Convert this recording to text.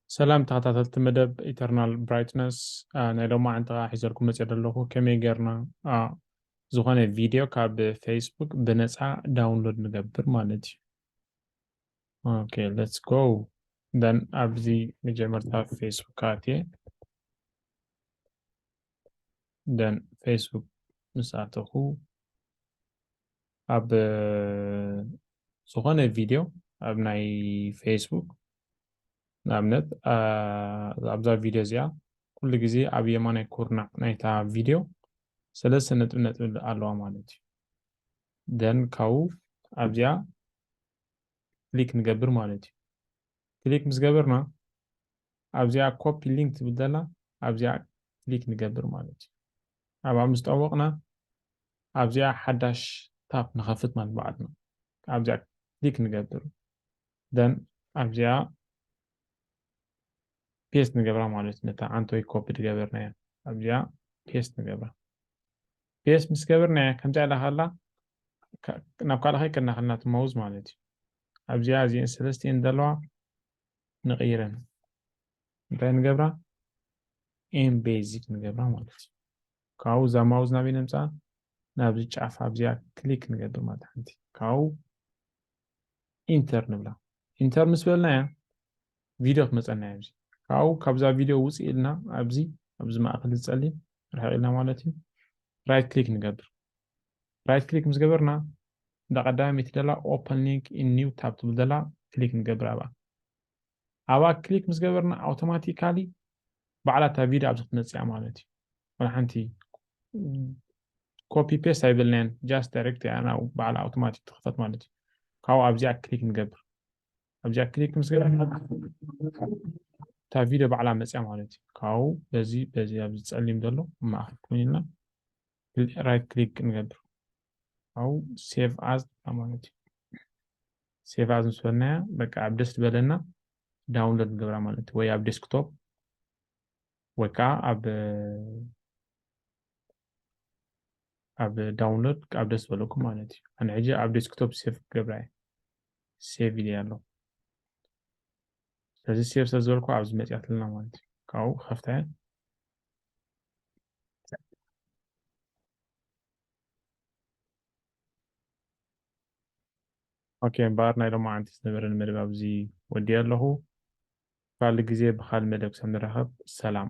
ሰላም ተኸታተልቲ መደብ ኢተርናል ብራይትነስ፣ አ፣ ናይ ሎማዓንቲ ከዓ ሒዘልኩም መፅእ ዘለኹ ከመይ ጌርና፣ አ፣ ዝኾነ ቪድዮ ካብ ፌስቡክ ብነፃ ዳውንሎድ ንገብር ማለት እዩ። ኦኬ፣ let's go። ደን ኣብዚ መጀመርታ ፌስቡክ ኣትየ፣ ደን ፌስቡክ ምስ ኣተኹ ኣብ ዝኾነ ቪድዮ ኣብ ናይ ፌስቡክ ንኣብነት፣ አ፣ ኣብዛ ቪድዮ እዚኣ ኩሉ ግዜ ኣብ የማናይ ኩርናዕ ናይታ ቪድዮ ሰለስተ ነጥቢ ነጥቢ ኣለዋ ማለት እዩ። ደን ካብኡ ኣብዚኣ ክሊክ ንገብር ማለት እዩ። ክሊክ ምስ ገበርና ኣብዚኣ ኮፒ ሊንክ ትብል ዘላ ኣብዚኣ ክሊክ ንገብር ማለት እዩ። ኣብኣ ምስ ጠወቕና ኣብዚኣ ሓዳሽ ታብ ንኸፍት ማለት ባዕልና ኣብዚኣ ክሊክ ንገብር። ደን ኣብዚኣ ፔስት ንገብራ ማለት እዩ። ነታ ዓንቶይ ኮፒ ዝገበርናያ ኣብዚኣ ፔስት ንገብራ። ፔስት ምስ ገበርናያ ከምዚኣ ኢላ ከላ ካ-፣ ናብ ካልእ ከይከድና ከለና እቲ ማውዝ ማለት እዩ። ኣብዚኣ እዚአን ሰለስቲአን ዘለዋ ንቕይረን። እንታይ ንገብራ? ኤም ቤዚክ ንገብራ ማለት እዩ። ካብኡ እዛ ማውዝ ናበይ ነምፅኣ? ናብዚ ጫፍ ኣብዚኣ ክሊክ ንገብር ማለት ሓንቲ። ካብኡ ኢንተር ንብላ። ኢንተር ምስ በልናያ ቪድዮ ትመፀና እያ። ኣብዚ ካብኡ ካብዛ ቪድዮ ውፅእ ኢልና ኣብዚ፣ ኣብዚ ማእኸል ዝፀሊም ርሕቕ ኢልና ማለት እዩ። ራይት ክሊክ ንገብር። ራይት ክሊክ ምስ ገበርና እንዳ ቀዳመይቲ ደላ ኦፐን ሊንክ ኢን ኒው ታብ ትብል ደላ ክሊክ ንገብር ኣብኣ። ኣብኣ ክሊክ ምስ ገበርና ኣውቶማቲካሊ ባዕላ እታ ቪድዮ ኣብዚ ክትመፅእ እያ ማለት እዩ። ወላ ሓንቲ ኮፒ ፔስት ኣይበልናያን፣ ጃስት ዳይሬክት እያ ናብ ባዕላ ኣውቶማቲክ ትኽፈት ማለት እዩ። ካብኡ ኣብዚኣ ክሊክ ንገብር። ኣብዚኣ ክሊክ ምስ ገበርና እታ ቪድዮ ባዕላ መፅያ ማለት እዩ። ካብኡ በዚ፣ በዚ ኣብዚ ፀሊም ዘሎ ኣብ ማእኸል ኮይንና ራይት ክሊክ ንገብር። ካብኡ ሴቭ ኣዝ ማለት እዩ። ሴቭ ኣዝ ምስ በልናያ በቃ ኣብ ደስ ዝበለና ዳውንሎድ ንገብራ ማለት እዩ። ወይ ኣብ ዴስክቶፕ ወይ ከዓ ኣብ፣ ኣብ ዳውንሎድ ኣብ ደስ ዝበለኩም ማለት እዩ። ኣነ ሕጂ ኣብ ዴስክቶፕ ሴቭ ክገብራ እየ። ሴቭ ኢለ ኣሎ። ስለዚ ሴቭ ስለ ዝበልኩ ኣብዚ መፅያትልና ማለት እዩ። ካብኡ ከፍታ እየ። ኦኬ፣ እምበኣር ናይ ሎማዓንቲ ዝነበረኒ መደብ ኣብዚ ወዲአ ኣለኹ። ካልእ ግዜ ብኻልእ መደብ ክሳብ ንራኸብ ሰላም።